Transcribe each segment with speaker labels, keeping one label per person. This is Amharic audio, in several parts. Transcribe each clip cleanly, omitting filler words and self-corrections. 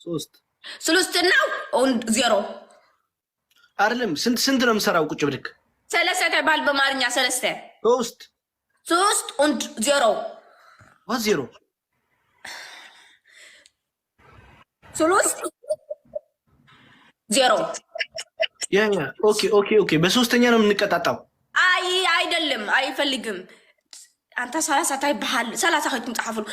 Speaker 1: ሶስት።
Speaker 2: ስሉስትና ዜሮ።
Speaker 1: አይደለም፣ ስንት ስንት ነው የምሰራው? ቁጭ ብድግ።
Speaker 2: ሰለስተ ተባል በአማርኛ ሰለስተ።
Speaker 1: ሶስት።
Speaker 2: ሶስት und ዜሮ።
Speaker 1: What zero?
Speaker 2: ሶስት ዜሮ።
Speaker 1: Yeah, okay. በሶስተኛ ነው የምንቀጣጣው።
Speaker 2: አይ አይደለም፣ አይፈልግም። አንተ 30 ታይበሃል፣ 30 ከይቱም ጻፉሉ።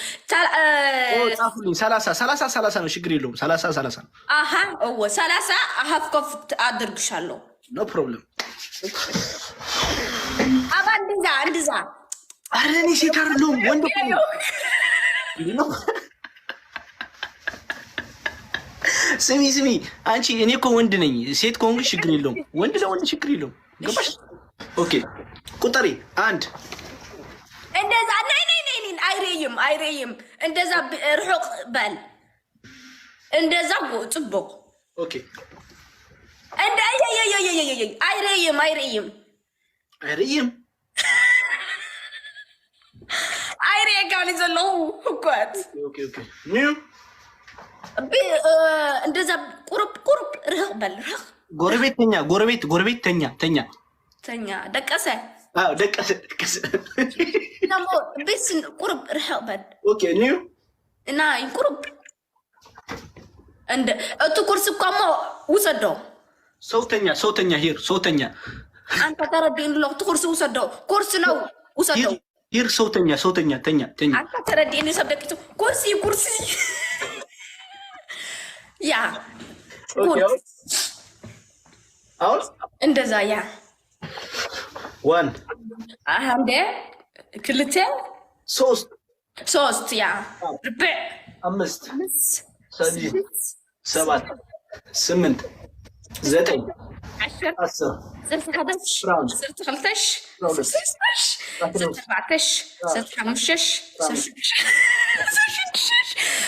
Speaker 1: ጻፉልኝ። 30 30 30 ነው፣ ችግር የለውም። 30 30 ነው።
Speaker 2: አሃ እወ 30 ሀፍ ኮፍ አድርግሻለሁ።
Speaker 1: No problem.
Speaker 2: አባ እንድዛ እንድዛ።
Speaker 1: አረ እኔ ሴት አይደለሁም፣ ወንድ እኮ ነው። ስሚ ስሚ አንቺ፣ እኔ እኮ ወንድ ነኝ። ሴት ከሆንኩ ችግር የለውም። ወንድ ለወንድ ችግር የለውም። ገባሽ? Okay ቁጠሪ፣ አንድ።
Speaker 2: እንደዛ ነይ ነይ ነይ ነይ፣ አይሬይም አይሬይም። እንደዛ ርሑቅ በል፣ እንደዛ ጽቡቅ።
Speaker 1: Okay.
Speaker 2: እንደ አይሬይም አይሬይም።
Speaker 1: አይሬይም።
Speaker 2: ኣይርየካኒ ዘለኹ ህኳት።
Speaker 1: Okay, ኒው።
Speaker 2: እንደዛ ቁርብ ቁርብ ርህቅ በል ርህቅ።
Speaker 1: ጎረቤት ተኛ፣ ጎረቤት ጎረቤት ተኛ ተኛ።
Speaker 2: ተኛ ደቀሰ።
Speaker 1: አዎ ደቀሰ ደቀሰ።
Speaker 2: ደሞ ቤት ቁርብ ርሕቅ በል።
Speaker 1: Okay ኒው።
Speaker 2: እና ቁርብ እንደ እቲ ኩርሲ እኳ እሞ ውሰዶ።
Speaker 1: ሰው ተኛ ሰው ተኛ here ሰው ተኛ።
Speaker 2: አንተ ተረዲእኒ ኣለኹ፣ እቲ ኩርሲ ውሰዶ፣ ኩርሲ ነው ውሰዶ።
Speaker 1: Here ሰው ተኛ ሰው ተኛ ተኛ ተኛ።
Speaker 2: አንተ ተረዲእኒ፣ ሰብ ደቂሱ፣ ኩርሲ ኩርሲ yeah።
Speaker 1: አሁን
Speaker 2: እንደዛ yeah።
Speaker 1: One.
Speaker 2: አንደ ክልተ።
Speaker 1: ሶስት።
Speaker 2: ሶስት yeah ርብዕ።
Speaker 1: አምስት፣ ስድስት፣ ሰባት፣ ስምንት፣ ዘጠኝ፣ 10፣
Speaker 2: 11፣ 12፣ 13፣ 14፣ 15፣ 16፣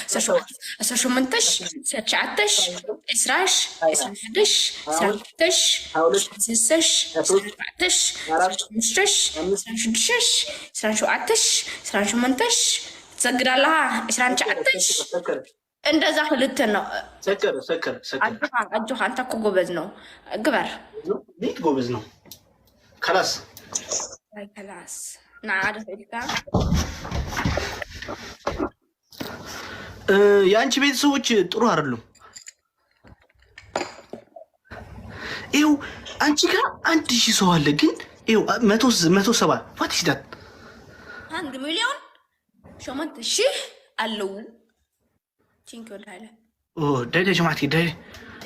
Speaker 2: 18፣ 19፣ 20፣ 21፣ 22፣ 23፣ 24፣ 25፣ 26፣ 27፣ 28 29። እንደዛ ክልተ ነው።
Speaker 1: ሰከረ ሰከረ ሰከረ።
Speaker 2: አጆኻ አንተ እኮ ጎበዝ ነው፣ ግበር።
Speaker 1: ቤት ጎበዝ ነው። ከላስ።
Speaker 2: ከላስ ንዓ ደፊልካ።
Speaker 1: የአንቺ ቤተሰቦች ጥሩ አይደሉም። ይኸው አንቺ ጋር 1000 ሰው አለ፣ ግን ይኸው 170። What is that?
Speaker 2: 1,008,000 ኣለው። Thank you ወዲ ሃይለ።
Speaker 1: ደደ ጀማዕቲ ደ
Speaker 2: ልዕሊ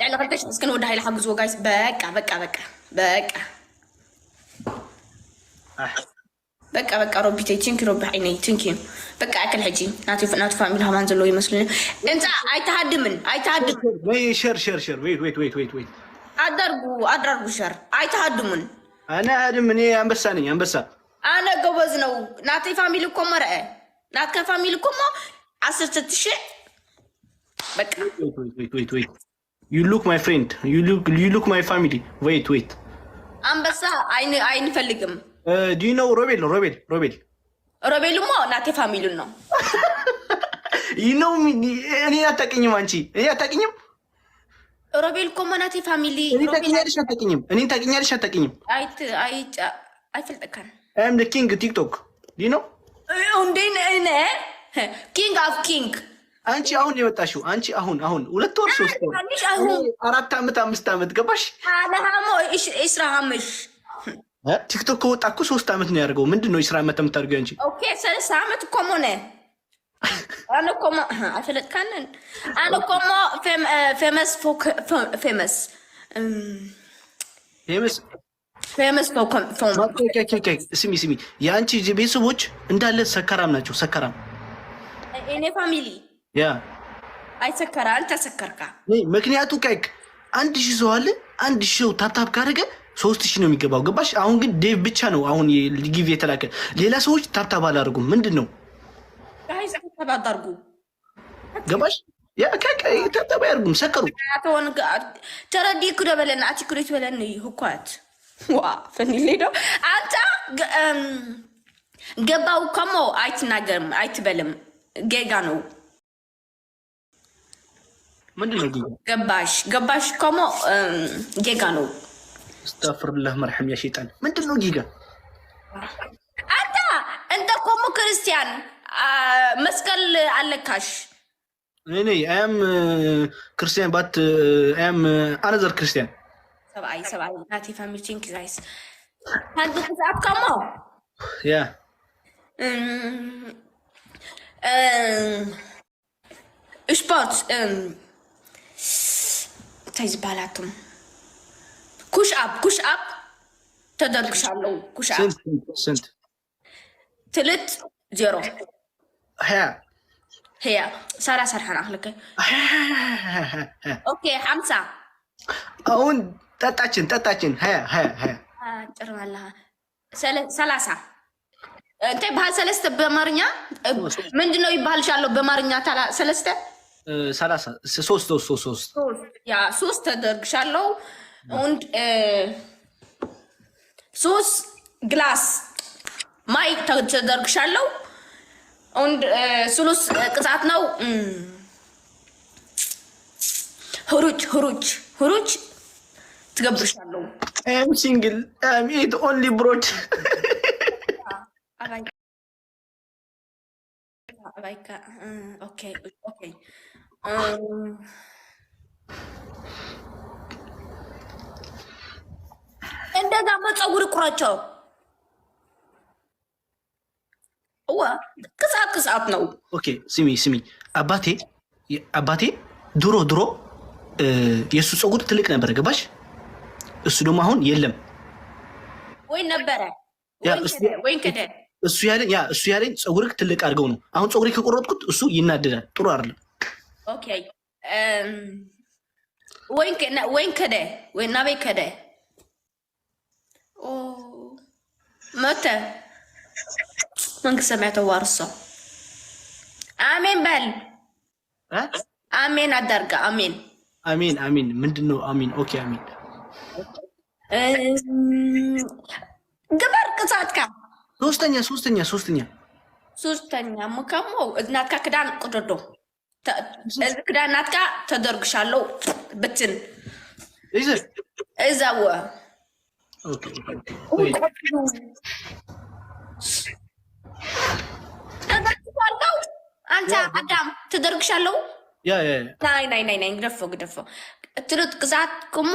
Speaker 2: 2,000 እስኪ ንወዲ ሃይለ ሓግዝዎ guys። በቃ በቃ በቃ በቃ በቃ በቃ። ሮቢተይ thank you፣ ሮቢ ዓይነይ thank you። በቃ ኣክል ሕጂ ናቱ family ሃማን ዘለዎ ይመስሉኒ። እንፃ ኣይተሃድምን ኣይተሃድምን።
Speaker 1: Share share share, wait wait wait wait wait.
Speaker 2: ኣዳርጉ ኣዳርጉ share ኣይተሃድሙን።
Speaker 1: ኣነ ኣድም፣ እኔ አንበሳ ነኝ አንበሳ።
Speaker 2: ኣነ ጎበዝ ነው። ናተይ family እኮ መርአ ናትከ family እኮ ሞ 10,000 በቃ።
Speaker 1: Wait wait wait, you look my friend, you look my family, wait wait.
Speaker 2: አንበሳ አይንፈልግም።
Speaker 1: Do you know ሮቤል ሮቤል ሮቤል?
Speaker 2: ሮቤል ሞ ናቴ family ነው።
Speaker 1: You know እኔ አታውቂኝም። አንቺ እኔ አታውቂኝም።
Speaker 2: ሮቤል እኮ ሞ ናቴ family።
Speaker 1: እኔ ታውቂኛለሽ አታውቂኝም? እኔን ታውቂኛለሽ አታውቂኝም?
Speaker 2: አይፈልጠካን።
Speaker 1: I am the king TikTok, do you know?
Speaker 2: እንዴ king of king.
Speaker 1: አንቺ አሁን የመጣሽው፣ አንቺ አሁን አሁን 2 ወር 3 ወር፣ 4 ዓመት 5 ዓመት ገባሽ።
Speaker 2: እስራ ሓሙሽ።
Speaker 1: ቲክቶክ ከወጣ እኮ 3 ዓመት ነው ያደርገው። ምንድን ነው 20 ዓመት የምታደርገው አንቺ?
Speaker 2: Okay 3 ዓመት እኮ ሞነ ኣነ እኮ ሞ ኣይፈለጥካንን። ኣነ እኮ ሞ famous famous.
Speaker 1: Famous.
Speaker 2: Famous.
Speaker 1: ስሚ ስሚ፣ የአንቺ ቤተሰቦች እንዳለ ሰካራም ናቸው። ሰካራም።
Speaker 2: እኔ family?
Speaker 1: Yeah.
Speaker 2: አይሰከራ አልተሰከርካ።
Speaker 1: ምክንያቱ ቀቅ 1000 ሰው አለ። 1000 ሰው tap tap ካደረገ 3000 ነው የሚገባው። ገባሽ? አሁን ግን ዴቭ ብቻ ነው አሁን give የተላከ። ሌላ ሰዎች tap tap አላደርጉም። ምንድን ነው?
Speaker 2: Guys tap አዳርጉ።
Speaker 1: ገባሽ? Tap tap አያደርጉም። ሰከሩ።
Speaker 2: ተረዲኩ ዶ በለና ኣቲኩ ዶ ትበለኒ ህኳት ዋ ፈኒሌ ዶ አንተ ገባው ከሞ አይትናገርም አይትበልም። ጌጋ ነው።
Speaker 1: ምንድን ነው ጌጋ?
Speaker 2: ገባሽ ገባሽ ከሞ ጌጋ ነው።
Speaker 1: أستغفر الله መርሐም ያ ሸይጣን። ምንድን ነው ጌጋ?
Speaker 2: አንተ እንተ ኮሞ ክርስቲያን መስቀል አለካሽ።
Speaker 1: እኔ I'm ክርስቲያን but I'm another ክርስቲያን።
Speaker 2: ሰብኣይ ሰብኣይ ናቲ family, thank guys. አንተ ቅፅዓት ከሞ
Speaker 1: yeah.
Speaker 2: ስፖርት እንታይ ዝበሃላቶም push up, push up ተደርግሻለሁ። Push up.
Speaker 1: ስንት?
Speaker 2: ትልት ዜሮ።
Speaker 1: ሀያ።
Speaker 2: هي ሰላሳ ርሐና ክልከ። Okay, 50።
Speaker 1: አሁን ጠጣችን ጠጣችን። ሀያ ሀያ ሀያ።
Speaker 2: ጭርማለሃ 30 እንታይ በሃል? ሰለስተ በአማርኛ ምንድነው ይባልሻለሁ? በአማርኛ ሰለስተ።
Speaker 1: 30 ሶስት ሶስት ሶስት ሶስት።
Speaker 2: Yeah, ሶስት ተደርግሻለሁ። Und ሶስት glass ማይ ተደርግሻለሁ። Und ስሉስ ቅጣት ነው። ህሩጭ ህሩጭ ህሩጭ ትገብርሻለሁ።
Speaker 1: I'm single, I'm eat only bread.
Speaker 2: ኣባይካ okay okay. እንደዛ መፀጉር ቁረቸው። እወ ቅጣት ቅጣት ነው።
Speaker 1: Okay, ስሚ ስሚ፣ አባቴ አባቴ ድሮ ድሮ የእሱ ፀጉር ትልቅ ነበር፣ ገባሽ? እሱ ደግሞ አሁን የለም።
Speaker 2: ወይ ነበረ ወይ ከደ።
Speaker 1: እሱ ያለኝ yeah, እሱ ያለኝ ፀጉርህ ትልቅ አድርገው ነው። አሁን ፀጉሬ ከቆረጥኩት እሱ ይናደዳል። ጥሩ አይደለም።
Speaker 2: Okay, ወይን ከደ ወይ ናበይ ከደ መተ መንግስት ሰማያት ተዋርሶ። አሜን በል። አሜን አዳርጋ አሜን።
Speaker 1: አሜን አሜን። ምንድን ነው አሜን? Okay, አሜን።
Speaker 2: ግበር ቅፃትካ።
Speaker 1: ሶስተኛ ሶስተኛ ሶስተኛ።
Speaker 2: ሶስተኛ ከሞ ናትካ ክዳን ቅደዶ። እዚ ክዳን ናትካ ተደርግሻለው ብትን እዛወ።
Speaker 1: Okay.
Speaker 2: ተደርግሻለው። አንተ አዳም ትደርግሻለው።
Speaker 1: Yeah yeah.
Speaker 2: ናይ ናይ ናይ ናይ ግደፎ ግደፎ። ትሉት ቅዛት ክሞ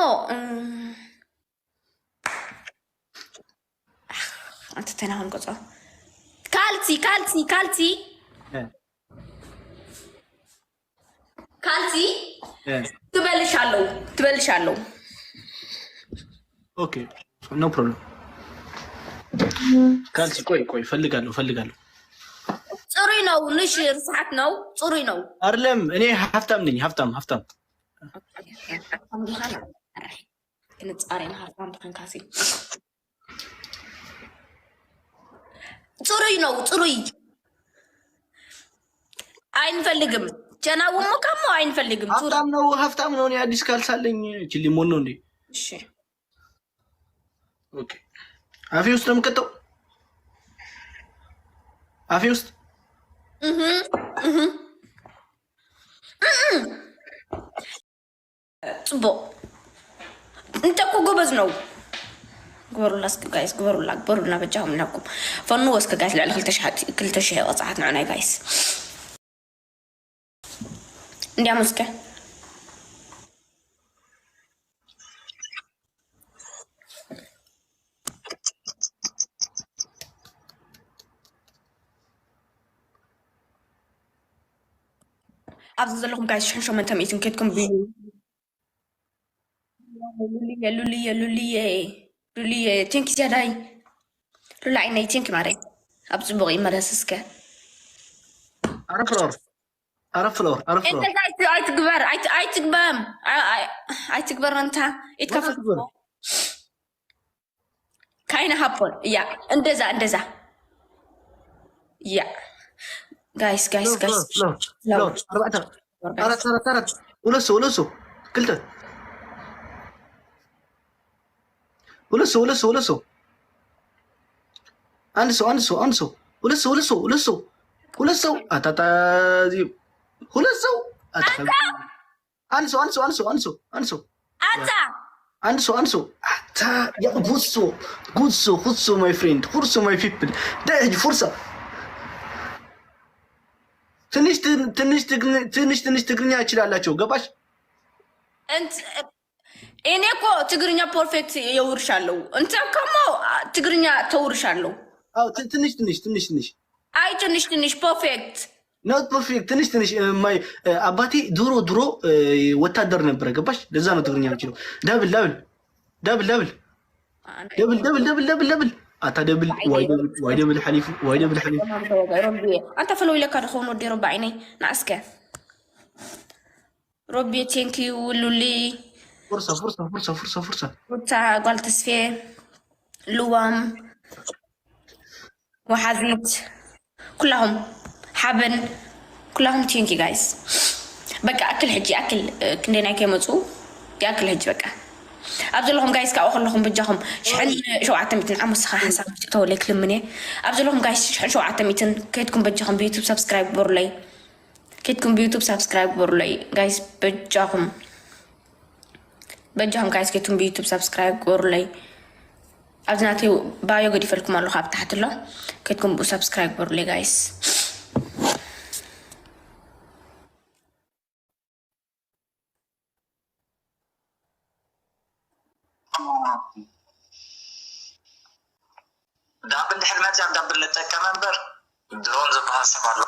Speaker 2: አንተ ተናሁን ቆጾ ካልሲ ካልሲ ካልሲ ካልሲ ትበልሻለው ትበልሻለው።
Speaker 1: Okay, no problem. ካልሲ ቆይ ቆይ ፈልጋለሁ ፈልጋለሁ።
Speaker 2: ጽሩይ ነው ንሽ ርስሓት ነው ጽሩይ ነው።
Speaker 1: አይደለም፣ እኔ ሀብታም ነኝ፣ ሀብታም ሀብታም።
Speaker 2: ክንፃሬና ሃብታም ትኮንካሲ ጽሩይ ነው። ጽሩይ አይንፈልግም። ጀናውሞ ከሞ አይንፈልግም።
Speaker 1: ሀብታም ነው ሀብታም ነው። እኔ አዲስ ካልሲ አለኝ። እቺ ሊሞን ነው እንዴ?
Speaker 2: እሺ።
Speaker 1: Okay, አፌ ውስጥ ነው የምቀጠው። አፌ ውስጥ።
Speaker 2: ጽቡቅ እንተ እኮ ጎበዝ ነው። ግበሩላ እስኪ guys፣ ግበሩላ ግበሩልና በጃኹም ናኩም ፈንዎ እስኪ guys። ልዕሊ 2000 ቅፅዓት ንዑናይ guys። እንዲያም እስከ ኣብዚ ዘለኹም guys 1800 ከድኩም። ሉልየ ሉልየ ሉልየ ሉልየ thank ዝያዳይ ሉላ ዓይነይ thank ማረይ ኣብ ፅቡቅ ይመለስ እስከ።
Speaker 1: አረፍ flower አረፍ flower አረፍ flower።
Speaker 2: እንደዛ ኣይትግበር ኣይትግበም ኣይትግበር እንታ ኢትከፍል ካይነ ሃፖን yeah, እንደዛ እንደዛ yeah guys guys guys.
Speaker 1: ኣርባዕተ አራት አራት አራት ሁለት ሰው ሁለት ሰው ክልተ ሁለት ሰው ሁለት ሰው ሁለት ሰው አንድ ሰው አንድ ሰው አንድ ሰው ሁለት ሰው ሁለት ሰው ሁለት ሰው ሁለት ሰው አታታ ሁለት ሰው። አንድ ሰው፣ አንድ ሰው፣ አንድ ሰው፣ አንድ ሰው፣ አንድ ሰው።
Speaker 2: ኣታ።
Speaker 1: አንድ ሰው፣ አንድ ሰው። ኣታ ያ ጉሶ ጉሶ ሁሶ my friend፣ ሁርሶ my people ዳይ فرصة። ትንሽ ትንሽ ትንሽ ትንሽ ትግርኛ እችላላቸው። ገባሽ?
Speaker 2: እኔ እኮ ትግርኛ perfect የውርሻለሁ። እንተ ከሞ ትግርኛ ተውርሻለሁ።
Speaker 1: አዎ፣ ትንሽ ትንሽ ትንሽ ትንሽ።
Speaker 2: አይ፣ ትንሽ ትንሽ perfect።
Speaker 1: Not perfect፣ ትንሽ ትንሽ። My አባቴ ድሮ ድሮ ወታደር ነበረ። ገባሽ? ለዛ ነው ትግርኛ የምችለው። Double, double, double, double, double, double, double, double, double። ኣታ double ዋይ double ዋይ double ሓሊፉ ዋይ double ሓሊፉ።
Speaker 2: አንተ follow ኢለካ ድኸውን ወዲ ረባ ዓይነይ ንዓስከ ረቢ thank you ሉሊ።
Speaker 1: فرصة، فرصة، فرصة، فرصة، فرصة።
Speaker 2: ሩታ ጓል ተስፌ፣ ልዋም ወሓዚት፣ ኩላኹም ሓበን፣ ኩላኹም thank you guys። በቃ ኣክል ሕጂ ኣክል። ክንደይ ናይ ከይመፁ ይኣክል ሕጂ በቃ። ኣብ ዘለኹም guys ካብኡ ከለኹም ብጃኹም 1700 ዓሞስኻ ሓንሳብ ተወለይ ክልምን እየ። ኣብ ዘለኹም guys 1700 ከይድኩም በጃኹም ብ YouTube subscribe ግበሩለይ። ከይድኩም ብ YouTube subscribe ግበሩለይ guys፣ በጃኹም፣ በጃኹም guys፣ ከይድኩም ብ YouTube subscribe ግበሩለይ። ኣብዚ ናተይ bio ገዲፈልኩም ኣለኹ፣ ኣብ ታሕቲ ኣሎ። ከይድኩም ብኡ subscribe ግበሩለይ guys።
Speaker 3: Double እንድሕር መፅያ double ንጠቀመ እምበር ድሮን ዝበሃል ሰብ ኣሎ።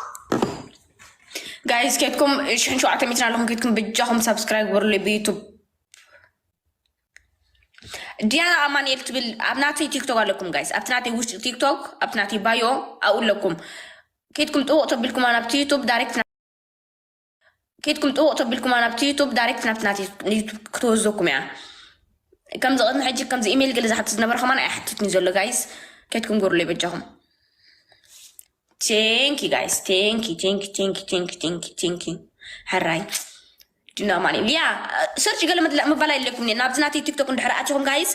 Speaker 2: Guys፣ ከድኩም 1700 ኣለኹም፣ ከድኩም ብጃኹም subscribe ግበሩለይ ብ YouTube። ዲያና ኣማኒኤል ትብል ኣብ ናተይ ቲክቶክ ኣለኩም guys። ኣብቲ ናተይ ውሽጢ ቲክቶክ ኣብቲ ናተይ bio ኣብኡ ኣለኩም። ከድኩም ጥውቕ ተቢልኩማ ናብቲ YouTube direct፣ ከድኩም ጥውቕ ተቢልኩማ ናብቲ YouTube direct ናብቲ ናተይ YouTube ክትወስደኩም እያ። ከምዚ ቅድሚ ሕጂ ከምዚ ኢሜይል ገለ ዝሓትት ዝነበረ ከማን ኣይሓትትኒ ዘሎ guys። ከድኩም ግበሩለይ በጃኹም። Thank you guys፣ thank you, thank you, thank you, thank you, thank you, thank you። ሕራይ ዲና ኣማኒኤል yeah search ገለ ምባል ኣይለኩም። ናብዚ ናተይ ቲክቶክ እንድሕር ኣትኹም guys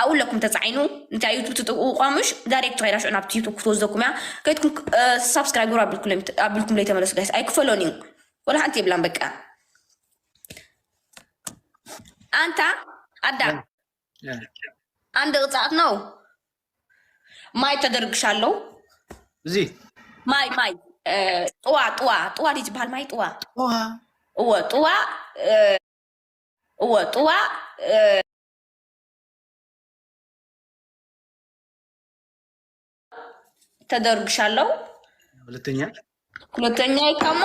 Speaker 2: ኣብኡ ለኩም ተፃዒኑ እንታይ YouTube ትጥውቁ ቋሙሽ direct ከይዳ ሽዑ ናብቲ YouTube ክትወስደኩም እያ። ከይድኩም subscribe ግብሩ ኣቢልኩም ለይ ተመለሱ guys። ኣይክፈሎን እዩ፣ ወላ ሓንቲ የብላን። በቃ አንታ አዳም፣ አንድ ቅጣት ነው። ማይ ተደርግሻለሁ።
Speaker 1: እዚ
Speaker 2: ማይ ማይ ጥዋ ጥዋ ጥዋ ድዩ ዝበሃል ማይ ጥዋ? እወ ጥዋ፣ እወ ጥዋ። ተደርግሻለሁ።
Speaker 1: ሁለተኛ?
Speaker 2: ሁለተኛ ከሞ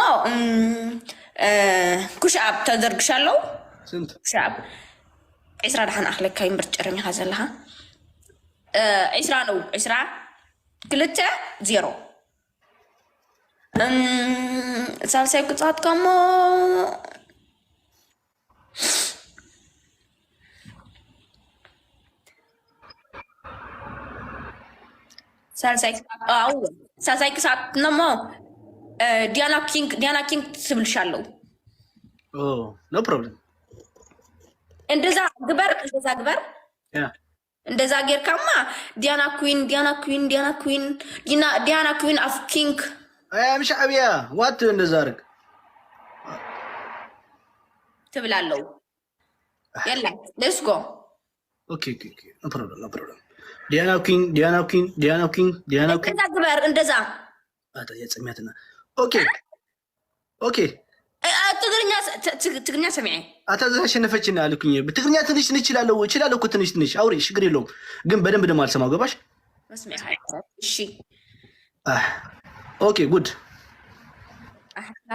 Speaker 2: push up ተደርግሻለሁ።
Speaker 1: ስንት?
Speaker 2: Push up 20። ድሓን ኣኽለካ ይምበር ጨረም ኢኻ ዘለኻ። 20 ነው፣ 20፣ 2፣ 0። ሳልሳይ ቅፅዓት ከሞ ሳልሳይ፣ አዎ ሳልሳይ ቅጣት ነሞ ዲያና king፣ ዲያና king ትብልሻለሁ።
Speaker 1: No problem።
Speaker 2: እንደዛ ግበር፣ እንደዛ ግበር። እንደዛ ጌርካማ ዲያና queen፣ ዲያና queen፣ ዲያና queen፣ ዲያና queen of king።
Speaker 1: I'm ሻዕቢያ what እንደዛ አድርግ።
Speaker 2: ትብላለው። የላ let's go።
Speaker 1: Okay, no problem, no problem። ዲያና queen፣ ዲያና queen፣ ዲያና queen፣ ዲያና queen።
Speaker 2: እንደዛ ግበር፣ እንደዛ።
Speaker 1: ኣታ የፀሚያትና okay።
Speaker 2: ትግርኛ ትግርኛ ሰሚዐ።
Speaker 1: ኣታ እዛ አሸነፈችን አልኩኝ። በትግርኛ ትንሽ ትንሽ እችላለሁ፣ እችላለሁ እኮ ትንሽ ትንሽ። አውሪ፣ ችግር የለውም ግን በደንብ ደግሞ አልሰማው። ገባሽ?
Speaker 2: መስሚዕ እሺ።
Speaker 1: Okay, good።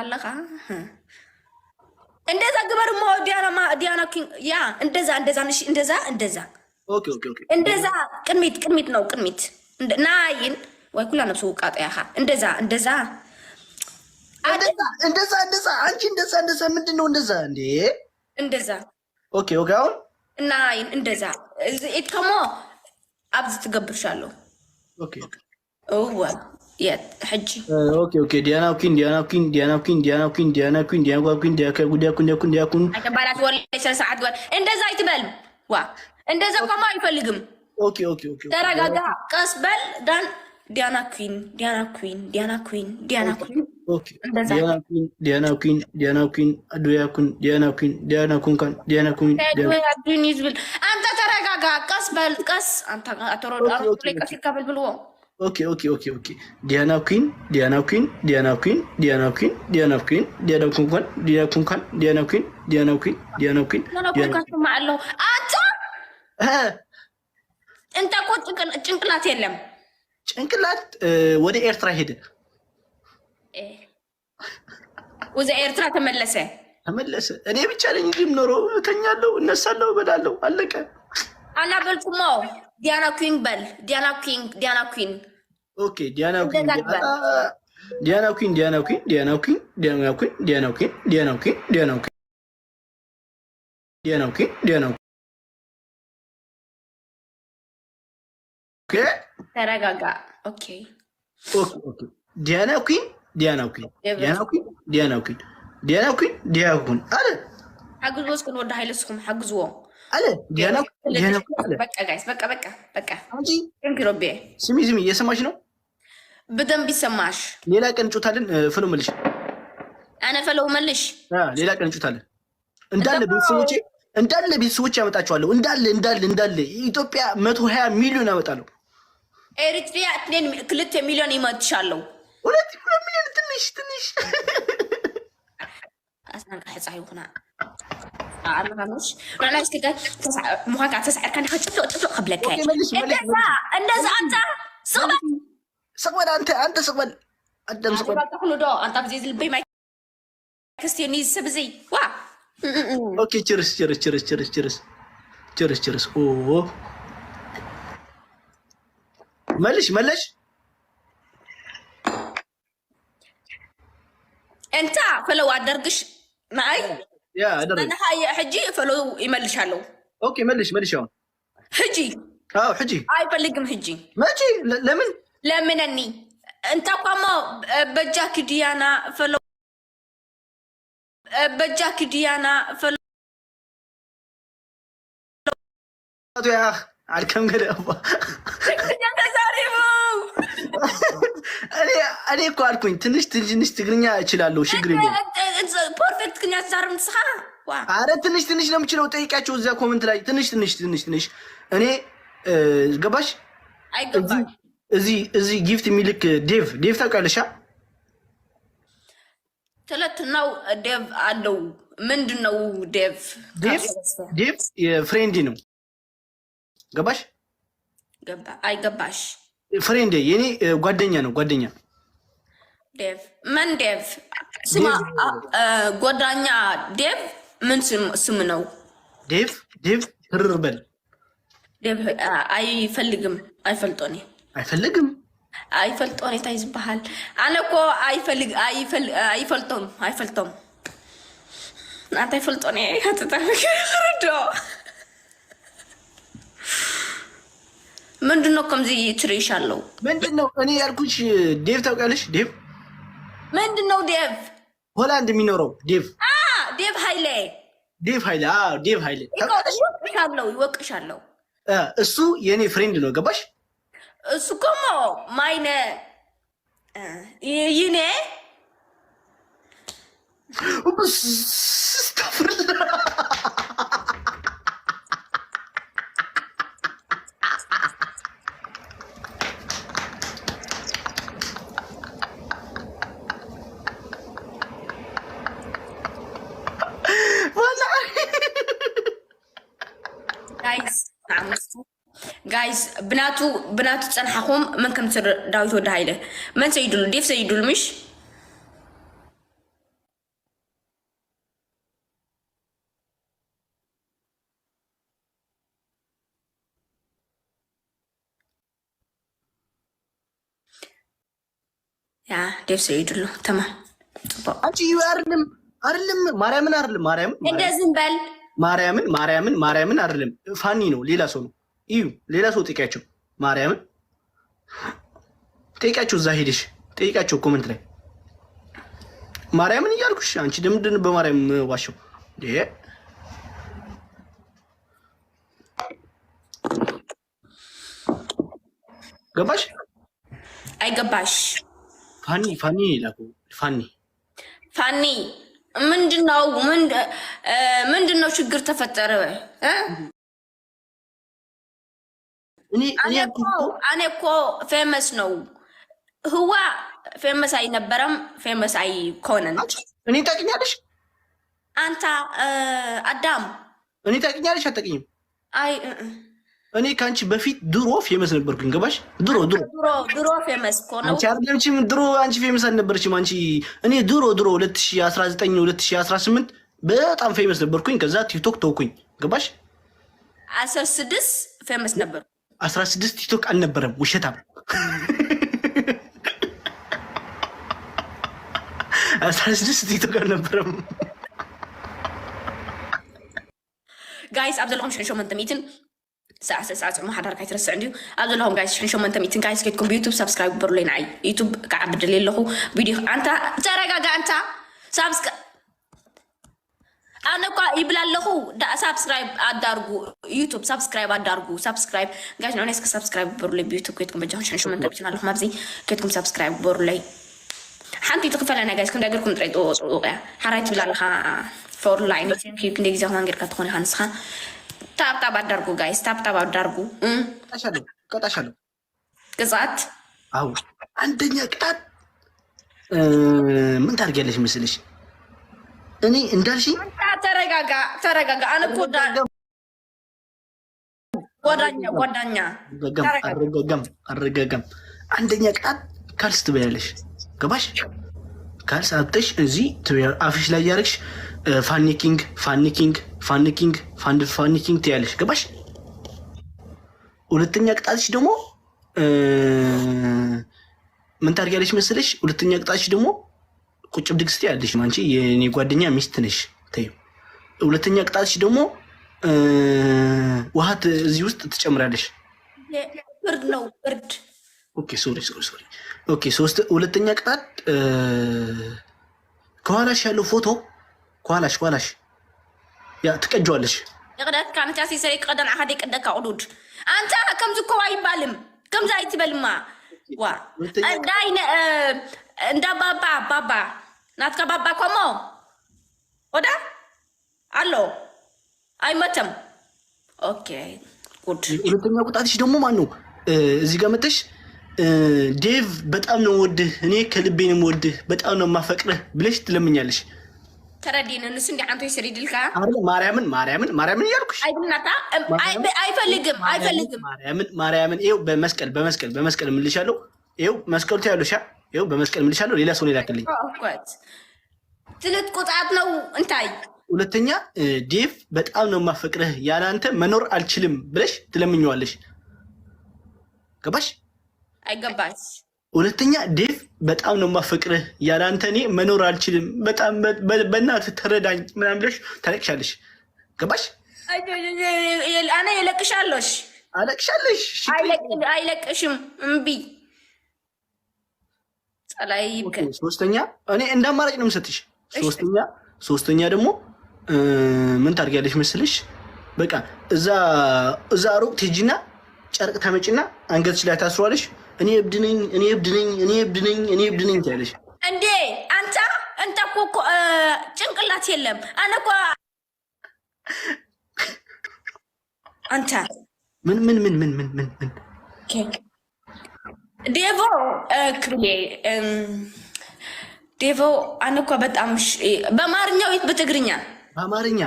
Speaker 2: ኣለኻ። እንደዛ ግበር እሞ ዲያና ዲያና king yeah እንደዛ እንደዛ ንሽ እንደዛ እንደዛ።
Speaker 1: Okay።
Speaker 2: እንደዛ ቅድሚት፣ ቅድሚት ነው ቅድሚት ናይን ወይ ኩላ ነብሱ ውቃጠ ያኻ እንደዛ እንደዛ።
Speaker 1: እንደዛ እንደዛ እንደዛ አንቺ እንደዛ እንደዛ ምንድን ነው እንደዛ እንዴ?
Speaker 2: እንደዛ።
Speaker 1: Okay፣ አሁን
Speaker 2: ናይን እንደዛ እዚ ኢትከሞ ኣብዚ ትገብርሻለሁ።
Speaker 1: Okay።
Speaker 2: እወ ሕጂ።
Speaker 1: Okay፣ ዲያና queen፣ ዲያና queen፣ ዲያና queen፣ ዲያና queen፣ ዲያና queen፣ ዲያና queen፣ ዲያና queen፣ ዲያና queen፣ ዲያና queen፣ ዲያና queen።
Speaker 2: ኣይተባላት ወለይ 3 ሰዓት ግበር። እንደዛ ኣይትበል ዋ፣ እንደዛ እኳማ ኣይፈልግም።
Speaker 1: Okay።
Speaker 2: ተረጋጋ፣ ቀስ በል። ዳን ዲያና queen፣ ዲያና queen፣ ዲያና queen፣ ዲያና queen።
Speaker 1: ዲያና ኩን ዲያና ኩን አዱያ ኩን ዲያና ኩን ዲያና ኩንካን ዲያና ኩን
Speaker 2: ዝብል። አንተ ተረጋጋ፣ ቀስ በል ቀስ። ቀስ ይካበል ብልዎ።
Speaker 1: okay okay okay okay ዲያና ኩን ዲያና ኩን ዲያና ኩን ዲያና ኩን ዲያና ኩን ዲያና ኩንካን ዲያና ኩንካን ዲያና ኩን ዲያና ኩን ዲያና ኩን
Speaker 2: ዲያና ኩን ኣለሁ። አንተ እንተ እኮ ጭንቅላት የለም።
Speaker 1: ጭንቅላት ወደ ኤርትራ ሄደ።
Speaker 2: ወደ ኤርትራ ተመለሰ
Speaker 1: ተመለሰ። እኔ ብቻ ነኝ እንጂ የምኖረው። እተኛለሁ፣ እነሳለሁ፣ እበላለሁ። አለቀ።
Speaker 2: አላበልኩሞ ዲያና ኩን በል። ዲያና ኩን ዲያና ኩን።
Speaker 1: okay ዲያና ኩን ዲያና ኩን ዲያና ኩን ዲያና ኩን ዲያና ኩን ዲያና ኩን ዲያና ኩን ዲያና ኩን ዲያና ኩን ዲያና ኩን።
Speaker 2: ተረጋጋ። okay
Speaker 1: okay okay ዲያና ኩን ዲያና ኩን ዲያና ኩን ዲያና ኩን ዲያና ኩን ዲያና ኩን አለ።
Speaker 2: ሓግዝዎ እስኪ ንወዲ ሃይለ እስኩም ሓግዝዎ።
Speaker 1: አለ ዲያና ዲያና ኩን አለ።
Speaker 2: በቃ guys፣ በቃ በቃ በቃ።
Speaker 1: አንቺ
Speaker 2: ረቤ
Speaker 1: ስሚ ስሚ፣ እየሰማሽ ነው?
Speaker 2: በደንብ ይሰማሽ።
Speaker 1: ሌላ ቀን እንጮታለን። follow መልሽ።
Speaker 2: አነ follow መልሽ።
Speaker 1: ሌላ ቀን እንጮታለን። እንዳለ ቤተሰቦቼ እንዳለ ቤተሰቦቼ ያመጣቸዋለሁ። እንዳለ እንዳለ እንዳለ ኢትዮጵያ 120 ሚሊዮን ያመጣለሁ።
Speaker 2: ኤሪትሪያ 2 ሚሊዮን ይመትሻለሁ።
Speaker 1: 2 ሚሊዮን ትንሽ ትንሽ።
Speaker 2: ኣስናንካ ሕፃ ይኹና ምኳንካ ተሳዕርካ ጭፍልቅ ጭፍልቅ ክብለካ እንደዛ። አንተ ስቕበል።
Speaker 1: ስቕበል አንተ፣ አንተ ስቕበል፣ ኣደም ስቕበል።
Speaker 2: ተኽሉ ዶ አንታ ብዘይ ዝልበይ ማይ ክርስትዮኒ ሰብ እዚ ዋ።
Speaker 1: okay cheers cheers cheers cheers cheers cheers cheers። ኦ መልሽ መለሽ።
Speaker 2: እንታ follow አደርግሽ ማይ
Speaker 1: yeah አደርግ።
Speaker 2: ሕጂ follow ይመልሻለሁ።
Speaker 1: okay መልሽ መልሽ አሁን።
Speaker 2: ሕጂ?
Speaker 1: አዎ ሕጂ።
Speaker 2: አይፈልግም ሕጂ።
Speaker 1: መቼ ለምን?
Speaker 2: ለምነኒ እንታ ኳሞ በጃኪ ዲያና follow በጃኪ ዲያና follow።
Speaker 1: ያኽ አልከም ገለ።
Speaker 2: ተዛሪቡ።
Speaker 1: እኔ እኮ አልኩኝ ትንሽ ትንሽ ትግርኛ እችላለሁ፣ ችግር የለውም።
Speaker 2: perfect ትግርኛ ትዛረብ ንስኻ።
Speaker 1: አረ ትንሽ ትንሽ ነው የምችለው። ጠይቂያቸው እዚያ comment ላይ። ትንሽ ትንሽ ትንሽ ትንሽ እኔ ገባሽ?
Speaker 2: አይገባሽ።
Speaker 1: እዚህ gift የሚልክ ዴቭ፣ ዴቭ ታውቂያለሽ?
Speaker 2: ትለት ነው ዴቭ አለው። ምንድን ነው ዴቭ?
Speaker 1: ዴቭ የ friend ኤ ነው። ገባሽ?
Speaker 2: አይገባሽ።
Speaker 1: friend ኤ የኔ ጓደኛ ነው፣ ጓደኛ።
Speaker 2: ዴቭ ምን ዴቭ? ስማ ጓደኛ ዴቭ ምን ስም ነው?
Speaker 1: ዴቭ ዴቭ ትርር በል።
Speaker 2: ዴቭ አይፈልግም፣ አይፈልጦኒ።
Speaker 1: አይፈልግም።
Speaker 2: ኣይፈልጦን እንታይ ዝበሃል። ኣነ እኮ ኣይፈልጦም ኣይፈልጦም አንተ ኣይፈልጦን እየ ክርድኦ። ምንድን ነው ከምዚ ትርኢሽ ኣለው?
Speaker 1: ምንድን ነው እኔ ያልኩሽ? ዴቭ ታውቂያለሽ? ዴቭ።
Speaker 2: ምንድን ነው ዴቭ?
Speaker 1: ሆላንድ የሚኖረው ዴቭ።
Speaker 2: ዴቭ ሃይሌ።
Speaker 1: ዴቭ ሃይሌ፣ ዴቭ ሃይሌ።
Speaker 2: ይወቅሻለው ይወቅሻለው።
Speaker 1: እሱ የእኔ friend ነው። ገባሽ?
Speaker 2: እሱ ኮሞ ማይነ ይኔ። guys ብናቱ ብናቱ ፀንሓኹም መን ከም ዳዊት ወዲ ሃይለ መን ሰይድሉ? ዴፍ ሰይድሉ ምሽ? yeah ዴፍ ሰይድሉ ተማም
Speaker 1: ፅቡቅ። አንቺ አይደለም አይደለም፣ ማርያምን አይደለም፣ ማርያምን።
Speaker 2: እንደዝም በል።
Speaker 1: ማርያምን ማርያምን ማርያምን አይደለም፣ ፋኒ ነው፣ ሌላ ሰው ነው። እዩ ሌላ ሰው ጠይቂያቸው፣ ማርያምን ጠይቂያቸው፣ እዛ ሄደሽ ጠይቂያቸው comment ላይ። ማርያምን እያልኩሽ አንቺ ለምንድን በማርያም ዋሸው? ገባሽ?
Speaker 2: አይገባሽ።
Speaker 1: ፋኒ ፋኒ ላኩ። ፋኒ
Speaker 2: ፋኒ ምንድነው? ምንድነው ችግር ተፈጠረ? እኔ እኮ famous ነው ህዋ famous አይነበረም። Famous አይኮነን።
Speaker 1: እኔ ታውቂኛለሽ?
Speaker 2: አንተ አዳም
Speaker 1: እኔ ታውቂኛለሽ? አታውቂኝም?
Speaker 2: አይ
Speaker 1: እኔ ከአንቺ በፊት ድሮ famous ነበርኩኝ። ገባሽ? ድሮ ድሮ
Speaker 2: ድሮ famous እኮ ነው።
Speaker 1: አንቺ አይደለችም። ድሮ አንቺ famous አልነበረችም። አንቺ እኔ ድሮ ድሮ 2019 2018 በጣም famous ነበርኩኝ። ከዛ ቲክቶክ ተውኩኝ። ገባሽ?
Speaker 2: 16 famous ነበር።
Speaker 1: 16 ቲክቶክ አልነበረም። ውሸታም 16 ቲክቶክ አልነበረም።
Speaker 2: Guys ኣብ ዘለኹም 1800 ሰዓት ሰዓት ፅዕሙ ሓዳርካ ይትረስዕ እንድዩ። ኣብ ዘለኹም guys 1800 guys ከድኩም ብዩቱብ subscribe ግበሩለይ። ንዓይ ዩቱብ ከዓ ብድል ኣለኹ ቪድዮ። አንታ ተረጋጋ። አንታ ኣነ እኳ ይብል ኣለኹ፣ subscribe ኣዳርጉ፣ ዩቱብ subscribe ኣዳርጉ። Subscribe guys፣ ንዑ እስከ subscribe ግበሩለይ ብዩቱብ ከድኩም በጃኹም። 1800 ኣለኹም ኣብዚ፣ ከድኩም subscribe ግበሩለይ። ሓንቲ ትኽፈለና guys፣ ክንደይ ገርኩም ጥራይ ፅቡቅ እያ። ሓራይ ትብል ኣለኻ for line። ክንደይ ግዜ ከማን ጌርካ ትኾን ኢኻ ንስኻ። Tap tap አዳርጉ guys፣ tap tap አዳርጉ።
Speaker 1: ቀጣሻለሁ።
Speaker 2: ቅጣት?
Speaker 1: አዎ፣ አንደኛ ቅጣት ምን ታደርጊያለሽ መስልሽ? እኔ እንዳልሽኝ
Speaker 2: ተረጋጋ፣ ተረጋጋ። ኣነ እኮ ጓዳኛ ጓዳኛ።
Speaker 1: አረጋጋም አረጋጋም። አንደኛ ቅጣት ካልስ ትበያለሽ። ገባሽ? ካልስ አብጠሽ እዚህ አፍሽ ላይ ያደረግሽ ፋኒ ኪንግ፣ ፋኒ ኪንግ፣ ፋኒ ኪንግ፣ ፋኒ ኪንግ ትያለሽ። ገባሽ? ሁለተኛ ቅጣትሽ ደግሞ ምን ታደርጊያለሽ መሰለሽ? ሁለተኛ ቅጣትሽ ደግሞ ቁጭ ብድግ ስትይ ያለሽ አንቺ የኔ ጓደኛ ሚስት ነሽ። ተይው። ሁለተኛ ቅጣትሽ ደግሞ ውሃ እዚህ ውስጥ ትጨምራለሽ።
Speaker 2: ብርድ ነው ብርድ።
Speaker 1: Okay, sorry, sorry, sorry። Okay፣ ሶስት ሁለተኛ ቅጣት ከኋላሽ ያለው ፎቶ ከኋላሽ ከኋላሽ ያ ትቀጇዋለሽ።
Speaker 2: ይቅደካ ነቻ ሰሪ ቅደን ዓኸደ ይቅደካ ቁዱድ። አንተ ከምዚ እኮ አይባልም፣ ከምዚ ኣይትበልማ። ዋ እንዳይ እንዳ ባባ ባባ ናትካ ባባ ኮሞ ወዳ ኣሎ አይመተም። Okay ጉድ።
Speaker 1: ሁለተኛ ቅጣትሽ ደግሞ ማን ነው? እዚህ ጋር መተሽ ዴቭ በጣም ነው ወድህ፣ እኔ ከልቤ ነው ወድህ፣ በጣም ነው የማፈቅርህ ብለሽ ትለምኛለሽ።
Speaker 2: ተረዲን ንሱ እንዲ ሓንቶ ይሰሪድልካ።
Speaker 1: ማርያምን ማርያምን ማርያምን እያልኩሽ።
Speaker 2: አይብልናታ አይፈልግም አይፈልግም።
Speaker 1: ማርያምን ማርያምን፣ ይኸው በመስቀል በመስቀል በመስቀል እምልሻለሁ። ይኸው መስቀሉ ታያለሽ። ይኸው በመስቀል እምልሻለሁ። ሌላ ሰው ላክልኝ።
Speaker 2: ትልት ቁጣት ነው እንታይ።
Speaker 1: ሁለተኛ ዴቭ በጣም ነው የማፈቅርህ፣ ያለ አንተ መኖር አልችልም ብለሽ ትለምኘዋለሽ። ገባሽ?
Speaker 2: አይገባሽ።
Speaker 1: ሁለተኛ ዴቭ በጣም ነው የማፈቅርህ፣ ያለ አንተ እኔ መኖር አልችልም፣ በጣም በእናትህ ተረዳኝ ምናምን ብለሽ ታለቅሻለሽ። ገባሽ?
Speaker 2: ኣነ የለቅሻለሽ።
Speaker 1: አለቅሻለሽ።
Speaker 2: አይለቅሽም። እምቢ ጸላይ።
Speaker 1: ሶስተኛ እኔ እንደ አማራጭ ነው የምሰጥሽ። ሶስተኛ ደግሞ ምን ታደርጊያለሽ መስልሽ? በቃ እዛ ሩቅ ትሄጂና ጨርቅ ታመጪና አንገትሽ ላይ ታስሯለሽ። እኔ እብድ ነኝ፣ እኔ እብድ ነኝ፣ እኔ እብድ ነኝ፣ እኔ እብድ ነኝ ትያለሽ።
Speaker 2: እንዴ አንተ እንተ እኮ ጭንቅላት የለም። ኣነ እኮ አንተ
Speaker 1: ምን ምን ምን ምን ምን ምን ምን?
Speaker 2: ዴቮ ክብሌ ዴቮ ኣነ እኮ በጣም በአማርኛ ወይ በትግርኛ?
Speaker 1: በአማርኛ።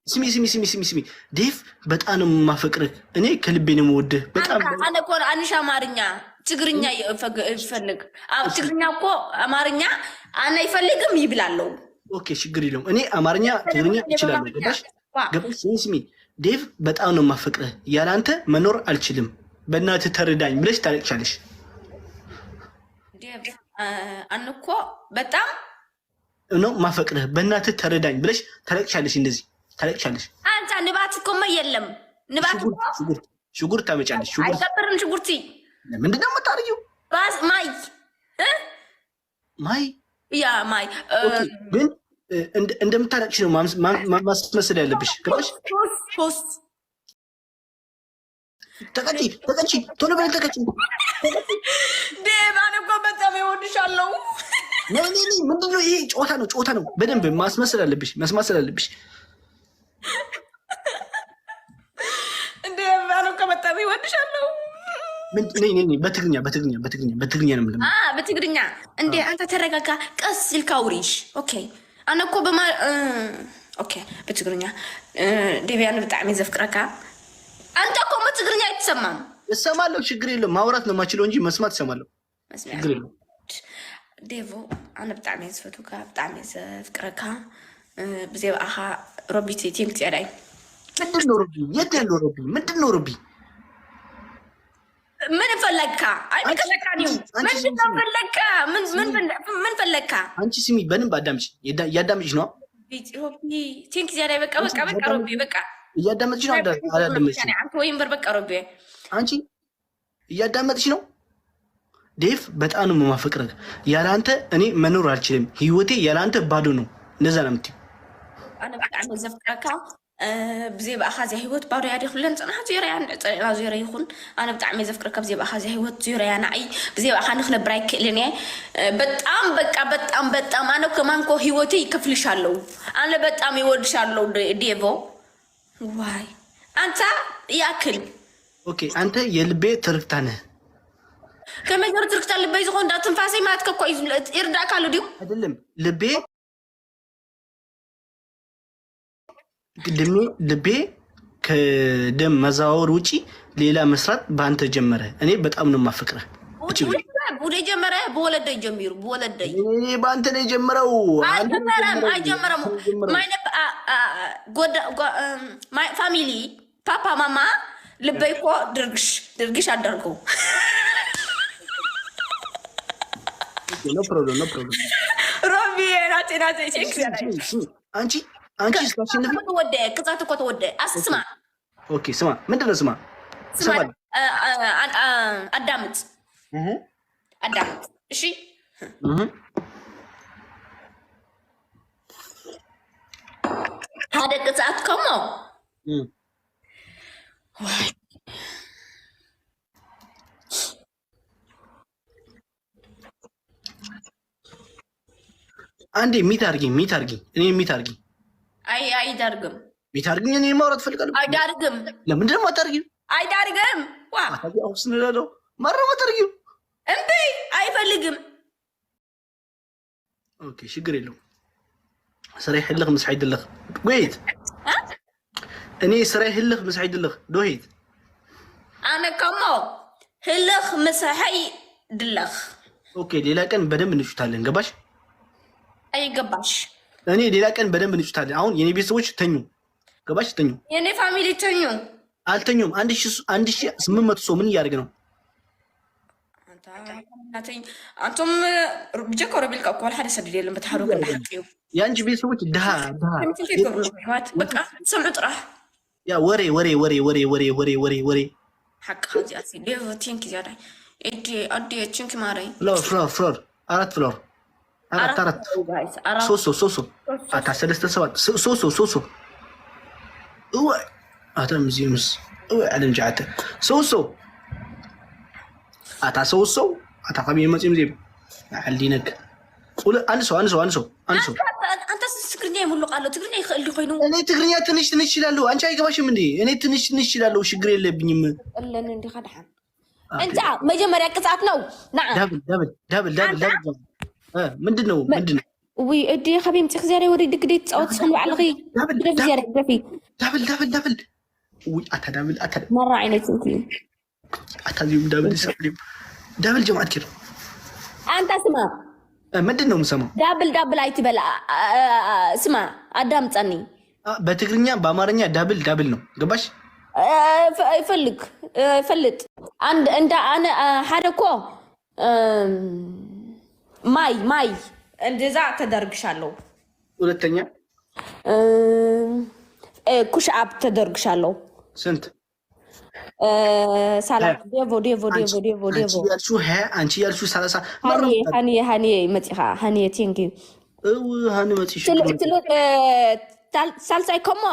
Speaker 1: ስሚ ስሚ ስሚ ስሚ ስሚ፣ ዴቭ በጣም ነው የማፈቅርህ፣ እኔ ከልቤ ነው የምወድህ። በጣም
Speaker 2: ኣነ እኮ አንሽ አማርኛ ትግርኛ ይፈልግ ትግርኛ እኮ አማርኛ ኣነ አይፈልግም ይብላለው።
Speaker 1: Okay ችግር የለውም። እኔ አማርኛ ትግርኛ እችላለሁ። ገባሽ ገባሽ? ስሚ ስሚ ዴቭ በጣም ነው የማፈቅርህ፣ ያለ አንተ መኖር አልችልም፣ በእናትህ ተረዳኝ ብለሽ ታለቅሻለሽ።
Speaker 2: ዴቭ ኣነ እኮ በጣም
Speaker 1: ነው ማፈቅርህ፣ በእናትህ ተረዳኝ ብለሽ ታለቅሻለሽ። እንደዚህ ታለቅሻለሽ።
Speaker 2: አንተ ንባት እኮማ የለም ንባት።
Speaker 1: ሽጉርት ታመጫለሽ።
Speaker 2: አይቀብርም ሽጉርቲ።
Speaker 1: ምንድን ነው የምታደርጊው?
Speaker 2: ባስ ማይ።
Speaker 1: ማይ።
Speaker 2: Yeah ማይ።
Speaker 1: ግን እንደምታለቅሽ ነው ማስመሰል ያለብሽ። ገባሽ? ተቀጪ ተቀጪ፣ ቶሎ በል ተቀጪ።
Speaker 2: ዴቭ ኣነ እኮ በጣም ይወድሻለሁ።
Speaker 1: ምንድን ነው ይሄ? ጨዋታ ነው፣ ጨዋታ ነው። በደንብ ማስመሰል አለብሽ፣ መስማሰል አለብሽ።
Speaker 2: እንደ ነው ከመጣ ይወድሻለሁ።
Speaker 1: በትግርኛ በትግርኛ በትግርኛ በትግርኛ ነው የምልህ።
Speaker 2: በትግርኛ እንዴ! አንተ ተረጋጋ፣ ቀስ ይልካ አውሪሽ። okay ኣነ እኮ በማ okay በትግርኛ ዴብያን ብጣዕሚ ዘፍቅረካ። አንተ እኮ በትግርኛ አይትሰማም።
Speaker 1: እሰማለሁ፣ ችግር የለውም። ማውራት ነው የማችለው እንጂ መስማት እሰማለሁ፣ ችግር የለውም።
Speaker 2: ዴቮ ኣነ ብጣዕሚ እየ ዝፈትውካ፣ ብጣዕሚ እየ ዘፍቅረካ። ብዘይበኣኻ ሮቢት thank ትዕዳይ።
Speaker 1: ምንድን ነው ሮቢ? የት ያለው ሮቢ? ምንድን ነው ሮቢ?
Speaker 2: ምን ፈለግካ? አይመለከታኒ። ምንድን ነው ፈለግካ? ምን ፈለግካ?
Speaker 1: አንቺ ስሚ፣ በደንብ አዳምጪ። እያዳምጪሽ ነው።
Speaker 2: ሮቢ thank ዚያዳይ። በቃ በቃ በቃ ሮቢ በቃ።
Speaker 1: እያዳመጥሽ ነው። አላዳመጥሽ
Speaker 2: ወይ እምበር በቃ ሮቢ።
Speaker 1: አንቺ እያዳመጥሽ ነው። ዴቭ በጣም ነው የማፈቅረህ። ያለ አንተ እኔ መኖር አልችልም። ህይወቴ ያለ አንተ ባዶ ነው። እንደዛ ነው የምትይው።
Speaker 2: ኣነ ብጣዕሚ ዘፍቅረካ፣ ብዘይ በኣኻ እዚኣ ሂወት ባዶ እያ። ኩለን ፅንሓ ዜሮ እያ፣ ፀኒዕና ዜሮ ይኹን። ኣነ ብጣዕሚ እየ ዘፍቅረካ፣ ብዘይ በኣኻ እዚኣ ሂወት ዜሮ እያ ንዓይ። ብዘይ በኣኻ ንክነብር ኣይክእልን እየ። በጣም በቃ በጣም በጣም ኣነ ከማንኮ ሂወተይ ይከፍልሻለሁ። ኣነ በጣም ይወድሻለሁ ዴቮ። ዋይ አንተ ያክል።
Speaker 1: okay፣ አንተ የልቤ ትርክታ ነህ።
Speaker 2: ከመይ ገይሩ ትርክታ ልበይ ዝኾን? ዳ ትንፋሰይ ማለት እኮ እዩ። ይርዳእካ ኣሎ ድዩ?
Speaker 1: አይደለም፣ ልቤ ልቤ ከደም መዘዋወር ውጪ ሌላ መስራት በአንተ ጀመረ። እኔ በጣም ነው የማፈቅረህ።
Speaker 2: ቡደ ጀመረ፣ ብወለደይ ጀሚሩ ብወለደይ።
Speaker 1: በአንተ ነው የጀመረው።
Speaker 2: አልጀመረም፣ አይጀመረም። My family ፓፓ ማማ ልበይ እኮ ድርግሽ ድርግሽ አደርገው።
Speaker 1: No problem, no problem።
Speaker 2: ሮቢ ናቴ ናቴ check።
Speaker 1: አንቺ አንቺ ስታሸንፍ
Speaker 2: ተወደ፣ ቅጣት እኮ ተወደ። አስማ።
Speaker 1: okay ስማ፣ ምንድን ነው ስማ?
Speaker 2: ስማ፣ አዳምጥ አዳምጥ። እሺ፣ ሓደ ቅፅዓት ከሞ
Speaker 1: አንዴ mute አድርጊ፣ mute አድርጊ፣ እኔ mute አድርጊ።
Speaker 2: አይ አይዳርግም።
Speaker 1: mute አድርጊኝ፣ እኔ ማውራት እፈልጋለሁ።
Speaker 2: አይዳርግም።
Speaker 1: ለምንድን ነው የማታደርጊው?
Speaker 2: አይዳርግም። ዋ
Speaker 1: ስንላለው ማረም አታደርጊው።
Speaker 2: እምቢ፣ አይፈልግም።
Speaker 1: okay ችግር የለውም። ስራይ ሕልኽ ምስ ሓይድልኽ ጎይት እኔ ስራይ ህልኽ ምስ ሓይድልኽ ዶሂት።
Speaker 2: ኣነ ከሞ ህልኽ ምስ ድለኽ።
Speaker 1: okay ሌላ ቀን በደንብ እንጩታለን። ገባሽ?
Speaker 2: አይገባሽ።
Speaker 1: እኔ ሌላ ቀን በደንብ እንጩታለን። አሁን የኔ ቤተሰቦች ተኙ። ገባሽ? ተኙ።
Speaker 2: የኔ family ተኙ።
Speaker 1: አልተኙም። 1800 ሰው ምን እያደረገ ነው?
Speaker 2: አንቶም ብጀካ ረቢልካ እኮ ሓደ ሰድድ የለን። በተሓሩ ግን ሓቂ እዩ።
Speaker 1: የአንቺ ቤተሰቦች ድሃ ድሃ
Speaker 2: በቃ ሰምዑ ጥራሕ።
Speaker 1: ያ ወሬ ወሬ ወሬ ወሬ ወሬ ወሬ ወሬ ወሬ።
Speaker 2: ሓቂ እዚኣ thank ዝያዳይ እዲ ኣዲ thank ማረይ።
Speaker 1: flower flower flower፣ አራት flower፣ አራት አራት፣ ሶስት ሰው፣ ሶስት ሰው፣ ኣታ ሰለስተ ሰባት፣ ሶስት ሰው፣ ሶስት ሰው። እወ ኣታ ምዚምስ እወ ዓለም ጃዓተ ሶስት ሰው፣ ኣታ ሶስት ሰው፣ ኣታ ከመይ መፅኦም ዜም ዓሊነክ። አንድ ሰው፣ አንድ ሰው፣ አንድ ሰው፣ አንድ ሰው።
Speaker 2: አንተ ትግርኛ ይምሉቅ ኣሎ፣ ትግርኛ ይክእል ኮይኑ።
Speaker 1: እኔ ትግርኛ ትንሽ ትንሽ እችላለሁ። አንቺ አይገባሽም እንዴ? እኔ ትንሽ ትንሽ እችላለሁ። ችግር የለብኝም።
Speaker 2: እለን እንዲኻ ድሓን እንታ መጀመሪያ ቅጣት ነው ና።
Speaker 1: double double double double double። ምንድን ነው ምንድን ነው?
Speaker 2: ውይ እዲ ከበይ ምፅእ ዝያዳይ ወዲ ድግዲ ትፃወት ስኹም ባዕልኺ ደፊ ዝያዳይ ደፊ።
Speaker 1: double double double። ውይ ኣታ double ኣታ።
Speaker 2: መራ ዓይነት እንት።
Speaker 1: ኣታ እዚኦም double ይሰቅልዮም double ጀማዓት ኪር።
Speaker 2: አንተ ስማ።
Speaker 1: ምንድን ነው የምሰማው?
Speaker 2: double double አይትበል። ስማ አዳምፀኒ።
Speaker 1: በትግርኛ በአማርኛ double double ነው። ገባሽ?
Speaker 2: ይፈልግ ይፈልጥ አንድ እንዳ ኣነ ሓደ እኮ ማይ ማይ እንደዛ ተደርግሻለሁ።
Speaker 1: ሁለተኛ
Speaker 2: push up ተደርግሻለሁ።
Speaker 1: ስንት?
Speaker 2: ሰላሳ ዴቮ ዴቮ ዴቮ ዴቮ ዴቮ።
Speaker 1: አንቺ ያልሽው 20፣ አንቺ ያልሽው 30።
Speaker 2: ሃኒየ ሃኒየ መፂኻ ሃኒየ thank you።
Speaker 1: እው ሃኒ መፂሽ።
Speaker 2: ሳልሳይ ከሞ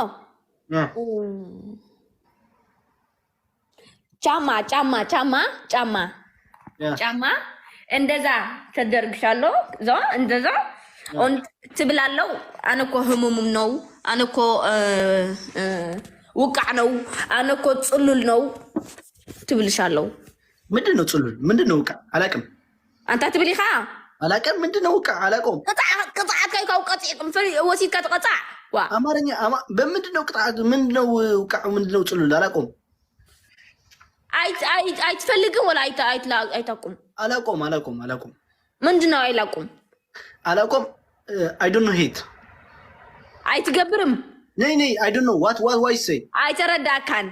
Speaker 2: ጫማ ጫማ ጫማ ጫማ ጫማ። እንደዛ ተደርግሻለሁ ዞ እንደዛ ትብላለው። ኣነ እኮ ህሙም ነው፣ ኣነ እኮ ውቃዕ ነው፣ ኣነ እኮ ፅሉል ነው ትብልሻለው።
Speaker 1: ምንድን ነው ፅሉል? ምንድን ነው ውቃዕ? አላቅም።
Speaker 2: አንታ ትብል ኢኻ።
Speaker 1: አላቅም። ምንድን ነው ውቃዕ? አላውቀውም።
Speaker 2: ቅፅዓት ከይካው ወሲድካ ትቐፃዕ።
Speaker 1: አማርኛ በምንድን ነው ቅጣት? ምንድን ነው ውቃዕ? ምንድን ነው ፅሉል? አላውቀውም።
Speaker 2: ኣይትፈልግም ወላ ኣይታቁም?
Speaker 1: አላውቀውም። አላውቀውም። አላውቀውም።
Speaker 2: ምንድን ነው አይላቁም?
Speaker 1: አላውቀውም። I don't know ሄት።
Speaker 2: ኣይትገብርም።
Speaker 1: ነይ ነይ፣ I don't know what what why say.
Speaker 2: ኣይተረዳእካን።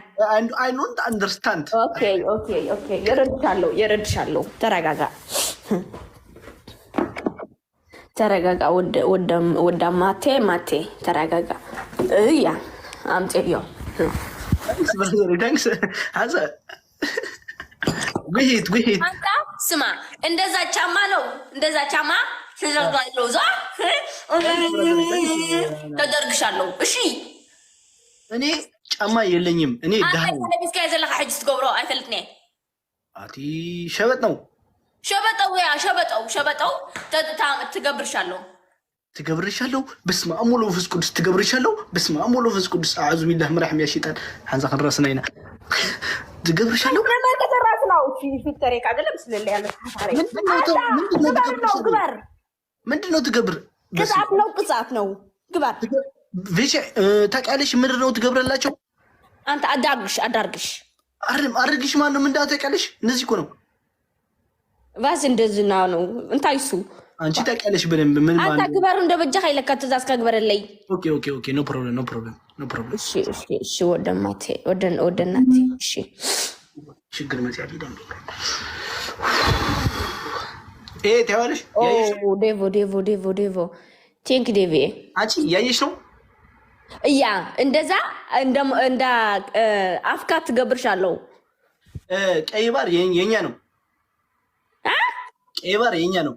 Speaker 1: I don't understand.
Speaker 2: Okay, okay, okay፣ የረድሻለሁ፣ የረድሻለሁ። ተረጋጋ፣ ተረጋጋ። ወዳማቴ ማቴ ተረጋጋ። እያ አምጤዮ።
Speaker 1: Thanks. ሀዘ ጉሂት ጉሂት።
Speaker 2: አንተ ስማ፣ እንደዛ ጫማ ነው፣ እንደዛ ጫማ ተዘርጋለሁ፣ ዛ ተደርግሻለሁ። እሺ።
Speaker 1: እኔ ጫማ የለኝም። እኔ ድሃ።
Speaker 2: ለቢስካ ዘለካ ሕጂ ትገብሮ ኣይፈልጥኒ።
Speaker 1: አቲ ሸበጥ ነው።
Speaker 2: ሸበጠው፣ yeah፣ ሸበጠው፣ ሸበጠው ትገብርሻለሁ።
Speaker 1: ትገብርሻለሁ። በስመ አብ ወወልድ ወመንፈስ ቅዱስ። ትገብርሻለሁ። በስመ አብ ወወልድ ወመንፈስ ቅዱስ። أعوذ بالله ምራሕም ያ ሸይጣን። ሓንሳ ክንረስና ኢና። ትገብርሻለሁ። ምንድን ነው ትገብር?
Speaker 2: ቅጣት ነው፣ ቅጣት ነው። ግበር።
Speaker 1: ታውቂያለሽ? ምንድን ነው ትገብረላቸው?
Speaker 2: አንተ አዳርግሽ፣ አዳርግሽ።
Speaker 1: አድርግሽ ማን ነው? ምንዳ ታውቂያለሽ? እንደዚህ እኮ ነው።
Speaker 2: Was እንደዚህ ነው። እንታይ እሱ።
Speaker 1: አንቺ ታውቂያለሽ በደንብ ምን።
Speaker 2: አንተ ግበር እንደ በጃ ይለካ ትእዛዝ ከግበረለይ።
Speaker 1: Okay, okay, okay, no problem, no problem, no problem.
Speaker 2: እሺ እሺ እሺ፣ ወደማቴ ወደን ወደናቴ እሺ።
Speaker 1: ችግር መጽያ ደንብ ይሄ ታያለሽ።
Speaker 2: ዴቮ ዴቮ ዴቮ ዴቮ፣ thank ዴቪ።
Speaker 1: አንቺ እያየሽ ነው።
Speaker 2: እያ፣ እንደዛ እንደ አፍካ ትገብርሻለሁ።
Speaker 1: ቀይ ባህር የኛ ነው። ቀይ ባህር የኛ ነው።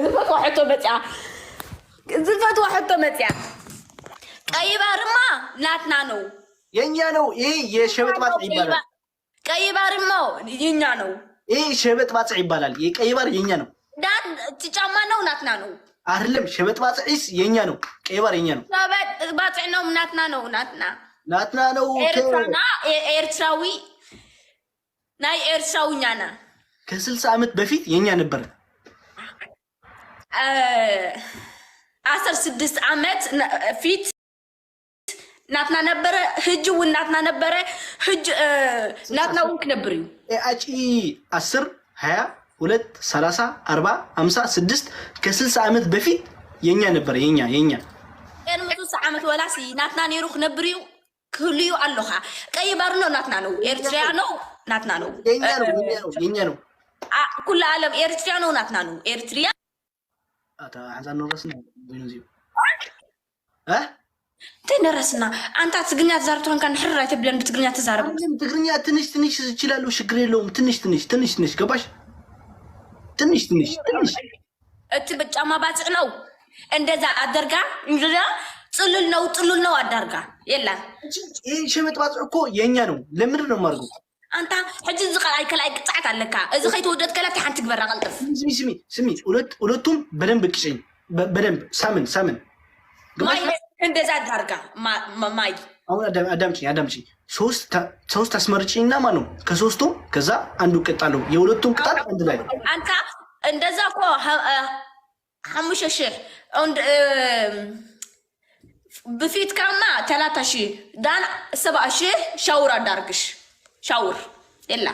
Speaker 2: ዝፈትዋ ሕቶ መፅያ፣ ዝፈትዋ ሕቶ መፅያ። ቀይ ባህርማ ናትና ነው።
Speaker 1: የኛ ነው። ይሄ የሸበጥ ባጽዕ ይባላል።
Speaker 2: ቀይ ባህርማ የኛ ነው።
Speaker 1: ይሄ ሸበጥ ባጽዕ ይባላል። የቀይ ባህር የኛ ነው።
Speaker 2: ዳን ጫማ ነው፣ ናትና ነው።
Speaker 1: አይደለም፣ ሸበጥ ባጽዕስ የኛ ነው። ቀይ ባህር የኛ ነው።
Speaker 2: ሸበጥ ባጽዕ ነው፣ ናትና ነው፣ ናትና።
Speaker 1: ናትና ነው።
Speaker 2: ኤርትራና ኤርትራዊ ናይ ኤርትራዊኛና።
Speaker 1: ከ60 ዓመት በፊት የኛ ነበር።
Speaker 2: 16 ዓመት ፊት ናትና ነበረ። ሕጂ እውን ናትና ነበረ። ሕጂ ናትና እውን ክነብር እዩ።
Speaker 1: አጪ 10፣ 20፣ 2፣ 30፣ 40፣ 50፣ 6፣ ከ60 ዓመት በፊት የኛ ነበረ። የኛ የኛ።
Speaker 2: ቅድሚ 60 ዓመት ወላሲ ናትና ነይሩ፣ ክነብር እዩ፣ ክህሉ እዩ ኣለኻ። ቀይ ባህር ነው፣ ናትና ነው። ኤርትራ ነው፣ ናትና ነው።
Speaker 1: የኛ ነው፣ የኛ ነው፣ የኛ ነው።
Speaker 2: ኩሉ ዓለም ኤርትራ ነው፣ ናትና ነው። ኤርትሪያ።
Speaker 1: ሓንሳ ንረስና ኮይኑ እ
Speaker 2: እንታይ ነረስና? አንታ ትግርኛ ተዛረብ ትኮንካ ንሕር ኣይተብለን ብትግርኛ ተዛረብ።
Speaker 1: ትግርኛ ትንሽ ትንሽ ይችላሉ፣ ችግር የለውም። ትንሽ ትንሽ ትንሽ ትንሽ ገባሽ? ትንሽ ትንሽ ትንሽ።
Speaker 2: እቲ ብጫማ ባፅዕ ነው፣ እንደዛ አደርጋ፣ እንደዛ ፅሉል ነው፣ ፅሉል ነው አዳርጋ የላ።
Speaker 1: ይህ ሸበጥ ባፅዕ እኮ የኛ ነው። ለምንድን ነው የማደርገው?
Speaker 2: አንታ ሕጂ እዚ ካልኣይ ካልኣይ ቅፅዓት ኣለካ። እዚ ከይተወደድ ከላ እቲ ሓንቲ ግበራ ቀልጥፍ።
Speaker 1: ስሚ ስሚ ስሚ፣ ሁለቱም በደንብ ቅጭኝ፣ በደንብ ሳምን ሳምን።
Speaker 2: ማይ እንደዛ አዳርጋ ማይ።
Speaker 1: አሁን አዳምጪኝ አዳምጪኝ። ሶስት አስመርጭኝና ማለት ነው ከሶስቱም ከዛ አንዱ ቅጣለሁ። የሁለቱም ቅጣት አንድ ላይ።
Speaker 2: አንታ እንደዛ እኮ 5,000 ብፊት ካማ 3,000 ዳን 7,000 ሻውር አዳርግሽ ሻውር የላ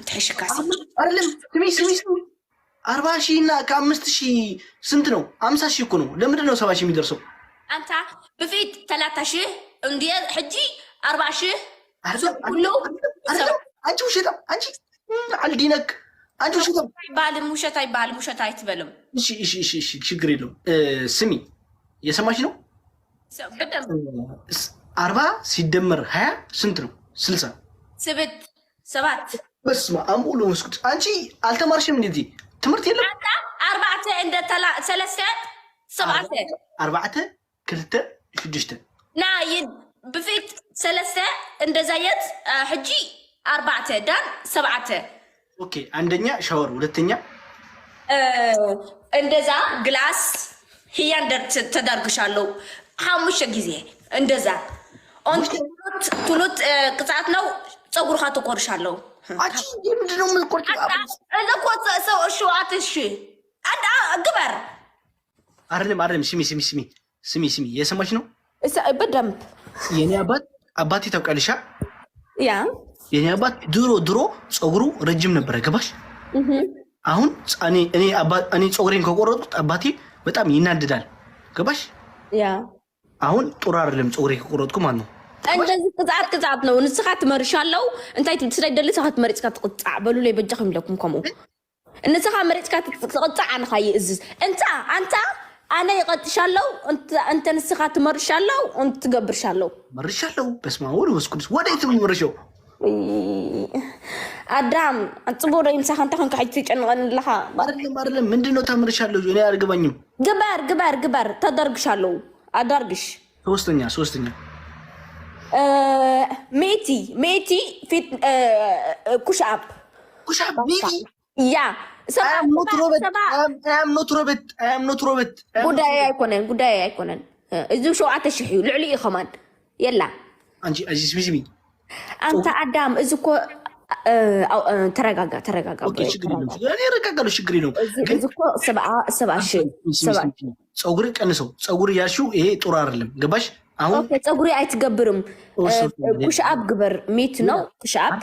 Speaker 2: ትሕሽካሲ።
Speaker 1: አይደለም፣ ስሚ ስሚ ስሚ፣ 40,000 እና ከ5,000 ስንት ነው? 50,000 እኮ ነው። ለምንድን ነው 70,000 የሚደርሰው?
Speaker 2: አንታ ብፊት 3,000 እንዲ ሕጂ 40,000 ኩሉ።
Speaker 1: አንቺ ውሸታም፣ አንቺ አልዲነክ፣ አንቺ ውሸታም።
Speaker 2: አይባልም፣ ውሸት አይባልም፣ ውሸት አይትበልም።
Speaker 1: እሺ እሺ እሺ እሺ፣ ችግር የለውም። ስሚ፣ የሰማሽ ነው። 40 ሲደመር 20 ስንት ነው? 60።
Speaker 2: ስብት ሰባት።
Speaker 1: በስመ አብ ወወልድ ወመንፈስ ቅዱስ። አንቺ አልተማርሽም? እንደዚህ ትምህርት የለም።
Speaker 2: ኣርባዕተ እንደ ሰለስተ ሰብዓተ።
Speaker 1: ኣርባዕተ ክልተ ሽዱሽተ።
Speaker 2: ናይ ብፊት ሰለስተ እንደዛየት ሕጂ ኣርባዕተ ዳን ሰብዓተ።
Speaker 1: Okay፣ አንደኛ ሻወር፣ ሁለተኛ
Speaker 2: እንደዛ ግላስ ህያን ተዳርግሻለሁ ሓሙሽተ ግዜ እንደዛ ትሉት ቅፅዓት ነው። ፀጉርካ ተቆርሻለሁ።
Speaker 1: አንቺ ምንድን ነው የምትቆርጪው?
Speaker 2: እዚ እኮ 7,000 ግበር።
Speaker 1: አይደለም አይደለም፣ ስሚ ስሚ ስሚ ስሚ ስሚ፣ የሰማች ነው
Speaker 2: በደንብ።
Speaker 1: የኔ አባት፣ አባቴ ታውቂያለሽ?
Speaker 2: ያ።
Speaker 1: የኔ አባት ድሮ ድሮ ፀጉሩ ረጅም ነበረ፣ ገባሽ? አሁን እኔ ፀጉሬን ከቆረጡት አባቴ በጣም ይናደዳል፣ ገባሽ?
Speaker 2: ያ።
Speaker 1: አሁን ጥሩ አይደለም ፀጉሬ ከቆረጥኩ ማለት ነው።
Speaker 2: እንደዚ ቅፅዓት ቅፅዓት ነው። ንስኻ ትመርሻለው እንታይ ስለ ደሊ ስኻ ትመሪፅካ ትቅፃዕ በሉለይ በጃኹም ይብለኩም። ከምኡ ንስኻ መሪፅካ ትቅፃዕ ኣንኻ ይእዝዝ እንታ ኣንታ ኣነ ይቀጥሻለው እንተ ንስኻ ትመርሻለው ትገብርሻለው።
Speaker 1: መርሻለው። በስመ አብ ወወልድ ወመንፈስ ቅዱስ። ወዴት ነው የምመርሸው?
Speaker 2: ኣዳም ፅቡቅ ዶ ምሳኻ? እንታይ ኮንካ ሕጂ ትጨንቐኒ ኣለኻ?
Speaker 1: አይደለም አይደለም፣ ምንድን ነው ተመርሻለሁ? እኔ አልገባኝም።
Speaker 2: ግበር ግበር ግበር፣ ተደርግሻለው ኣዳርግሽ።
Speaker 1: ሶስተኛ ሶስተኛ።
Speaker 2: 100 100 ፊት push up።
Speaker 1: Push up 100?
Speaker 2: Yeah.
Speaker 1: I'm not robot. I'm not robot. I'm not robot.
Speaker 2: ጉዳይ ኣይኮነን፣ ጉዳይ ኣይኮነን። እዚ 7,000 እዩ፣ ልዕሊ እዩ ኸማን የላ።
Speaker 1: አንቺ አንቺ ስሚ ስሚ።
Speaker 2: ኣንተ ኣዳም እዚ እኮ ተረጋጋ ተረጋጋ።
Speaker 1: Okay፣ ችግር የለውም። እኔ እረጋጋለሁ፣ ችግር የለውም።
Speaker 2: እዚ እኮ 70,000።
Speaker 1: ፀጉር ቀንሰው፣ ፀጉር ያልሺው ይሄ ጥሩ አይደለም። ገባሽ? አሁን
Speaker 2: ፀጉሪ ኣይትገብርም። Push up ግበር፣ 100 ነው push up።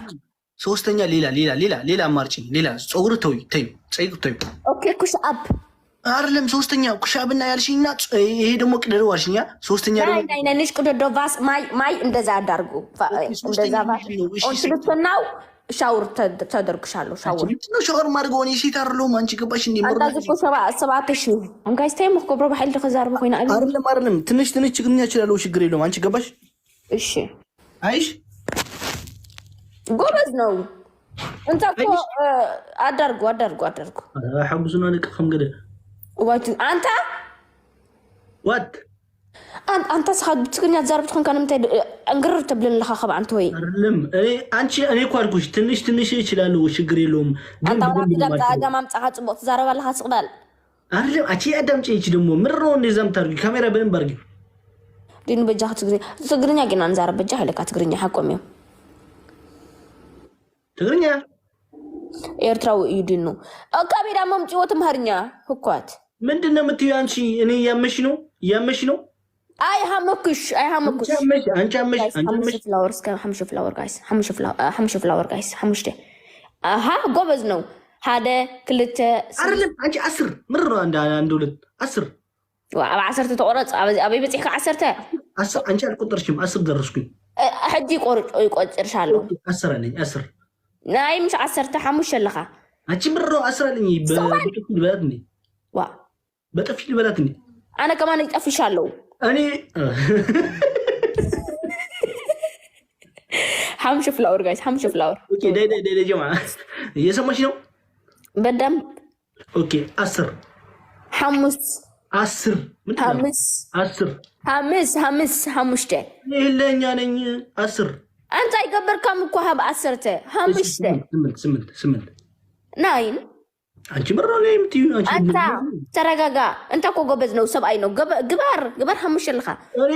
Speaker 1: ሶስተኛ ሌላ ሌላ ሌላ ሌላ አማርጭኝ። ሌላ ፀጉር ተው ተዩ፣ ፀጉር ተዩ።
Speaker 2: Okay፣ push up።
Speaker 1: አይደለም፣ ሶስተኛ push up ና ያልሽኝና ይሄ ደግሞ ቅደደው አልሽኛ። ሶስተኛ ደግሞ
Speaker 2: ናይ ናይ ንሽ ቅደዶ ቫስ ማይ ማይ እንደዛ አዳርጉ እንደዛ ኦንትልትናው ሻውር ተደርግሻለሁ። ሻወር።
Speaker 1: ምንድን ነው ሻወር ማድረገው? እኔ ሴት አይደለሁም። አንቺ ገባሽ እንዴ?
Speaker 2: አንታ እዚ እኮ 7,000 guys እንታይ ምክገብሮ ብሓይሊ ክዛርቡ ኮይና።
Speaker 1: አይደለም አይደለም፣ ትንሽ ትንሽ ትግርኛ እችላለሁ፣ ችግር የለውም። አንቺ ገባሽ?
Speaker 2: እሺ።
Speaker 1: አይሽ።
Speaker 2: ጎበዝ ነው። እንታ እኮ አዳርጉ አዳርጉ አዳርጉ።
Speaker 1: ሓጉስና ንቅ ከም ገለ።
Speaker 2: ዋቱ አንተ።
Speaker 1: What?
Speaker 2: አንተ ስኻ ብትግርኛ ትዛረብ ትኮንካ ንምንታይ እንግርር ተብለን ኣለካ ካብ አንተ ወይ?
Speaker 1: አይደለም፣ እኔ አንቺ እኔ እኮ አልኩሽ ትንሽ ትንሽ እችላለሁ፣ ችግር የለውም። ግን
Speaker 2: አንተ ኣጋማ ምፃኻ ፅቡቅ ትዛረብ ኣለካ፣ ስቕበል።
Speaker 1: አይደለም፣ አንቺ አዳምጪኝ። እቺ ደግሞ ምንድን ነው እንደዛ የምታደርጊው? ካሜራ በደንብ አድርጊው።
Speaker 2: ዲኑ በጃ ትግርኛ ግና ንዛረብ በጃ ኢለካ ትግርኛ ሓቆም እዮም።
Speaker 1: ትግርኛ።
Speaker 2: ኤርትራዊ እዩ ድኑ ካሜራ መምፅዎ ትምሃርኛ ህኳት።
Speaker 1: ምንድን ነው የምትይው አንቺ? እኔ እያመሽ ነው እያመሽ ነው።
Speaker 2: ኣይ ሃመኩሽ ኣይ ሃመኩሽ።
Speaker 1: አንቺ አመሽ አንቺ አመሽ።
Speaker 2: ሓሙሽተ flower እስከ ሓሙሽተ flower guys፣ ሓሙሽተ flower guys፣ ሓሙሽተ። ኣሃ ጎበዝ ነው። ሓደ ክልተ።
Speaker 1: አይደለም አንቺ 10 ምንድን ነው? አንድ አንድ ሁለት 10።
Speaker 2: ኣብ 10 ተቆረፅ። ኣበይ በፂሕካ 10?
Speaker 1: 10 አንቺ አልቆጠርሽም። 10 ደረስኩኝ።
Speaker 2: ሕጂ ይቆፅርሻለሁ።
Speaker 1: 10 አለኝ 10።
Speaker 2: ናይ ምሽ 15 ኣለኻ።
Speaker 1: አንቺ ምንድን ነው 10 አለኝ። በጥፊ ልበላት እንዴ?
Speaker 2: ዋ።
Speaker 1: በጥፊ ልበላት እንዴ?
Speaker 2: ኣነ ከማን ይጠፍሻለሁ።
Speaker 1: እኔ
Speaker 2: ሓሙሽተ flower guys፣ ሓሙሽተ flower።
Speaker 1: Okay፣ ዳይ ዳይ ዳይ ጀማ እየሰማሽ ነው?
Speaker 2: በደንብ።
Speaker 1: Okay፣ 10።
Speaker 2: ሓሙስ።
Speaker 1: 10 ምንድን ነው?
Speaker 2: ሓምስ።
Speaker 1: 10።
Speaker 2: ሓምስ ሓምስ ሓሙሽተ።
Speaker 1: እኔ ነኝ 10።
Speaker 2: አንተ ኣይገበርካም እኮ ሃብ 15።
Speaker 1: ስምንት ስምንት ስምንት።
Speaker 2: Nine።
Speaker 1: አንቺ ምንድን ነው የምትይው? አንቺ
Speaker 2: አንተ ተረጋጋ። እንተ እኮ ጎበዝ ነው፣ ሰብኣይ ነው። ግበር ግበር፣ ሓሙሽተ ኣለኻ።
Speaker 1: እኔ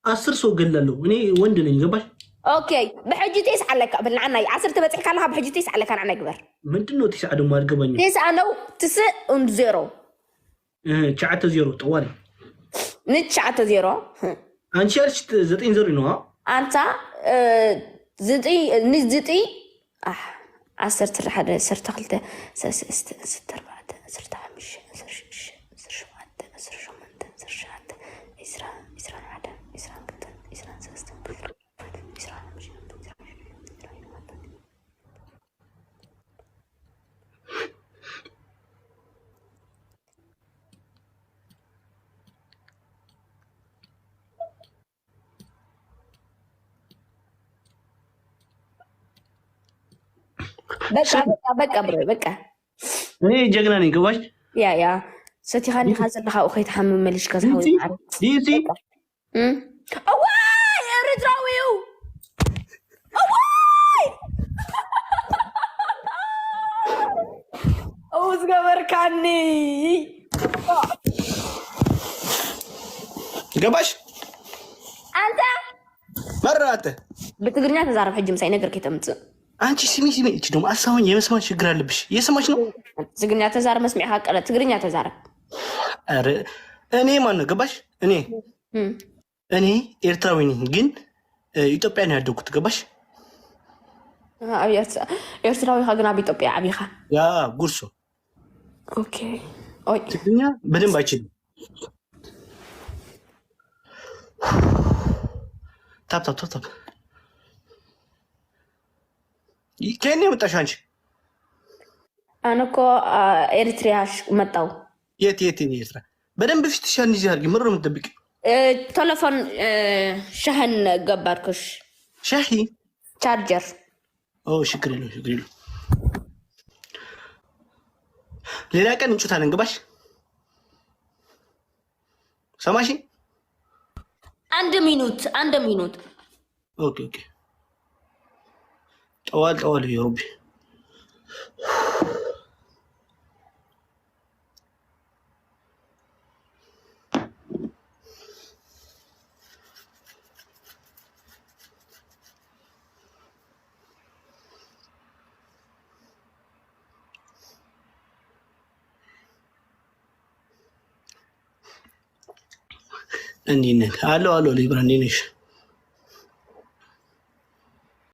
Speaker 1: 10 ሰው ገላለሁ። እኔ ወንድ ነኝ፣ ገባሽ?
Speaker 2: Okay፣ ብሕጂ 9 ኣለካ ንዓናይ 10 በፂሕካ ኣለካ። ብሕጂ 9 ኣለካ ንዓናይ ግበር።
Speaker 1: ምንድን ነው 9 ደግሞ? አልገባኝም።
Speaker 2: 9 ነው ትስእ 0።
Speaker 1: 9 ዜሮ ጠዋል።
Speaker 2: ንትሽዓተ ዜሮ።
Speaker 1: አንቺ ያልሽ 9 ዜሮ ነው።
Speaker 2: አንታ ዝጢ ንዝጢ 11 12 13 14 15 16 17 18 19 20 21 22 23 25 27። በቃ በቃ በቃ bro በቃ።
Speaker 1: እኔ ጀግና ነኝ፣ ገባሽ?
Speaker 2: Yeah yeah፣ ሰቲኻ ኒኻ ዘለካ ኡ ከይትሓምም መሊሽካ።
Speaker 1: ዲሲ።
Speaker 2: እዋይ ኤርትራዊ እዩ እዋይ። ዳኒ።
Speaker 1: ገባሽ?
Speaker 2: አንተ።
Speaker 1: መራተ።
Speaker 2: ብትግርኛ ተዛረብ ሕጂ ምሳይ ነገር ከይተምፅእ።
Speaker 1: አንቺ ስሚ ስሚ፣ እቺ ደግሞ አሳሁን የመስማት ችግር አለብሽ። እየሰማች ነው።
Speaker 2: ትግርኛ ተዛረብ፣ መስሚዕካ ቀለ ትግርኛ ተዛረብ።
Speaker 1: ኧረ እኔ ማን ነው ገባሽ? እኔ ኤርትራዊ ነኝ፣ ግን ኢትዮጵያ ነው ያደግኩት። ገባሽ?
Speaker 2: ኤርትራዊ ግን ኣብ ኢትዮጵያ ዓብኻ።
Speaker 1: ያ ጉርሶ።
Speaker 2: Okay ኦይ።
Speaker 1: ትግርኛ በደንብ አይችልም። Tap tap tap tap። ከየት ነው የመጣሽው አንቺ?
Speaker 2: ኣነ እኮ ኤሪትሪያ መጣው።
Speaker 1: የት የት ኤርትራ? በደንብ ፊትሽ እንደዚህ አድርጊ። ምር ነው የምትደብቂው።
Speaker 2: ቴሌፎን ሻህን ገባርኩሽ።
Speaker 1: ሻሂ።
Speaker 2: ቻርጀር።
Speaker 1: ኦ ችግር የለውም፣ ችግር የለውም። ሌላ ቀን እንጩታለን። ገባሽ? ሰማሽ?
Speaker 2: አንድ minute፣ አንድ minute።
Speaker 1: Okay። ጠዋል ጠዋል የሮቢ። እንዴት ነህ? አሎ አሎ ሊብራ፣ እንዴት ነሽ?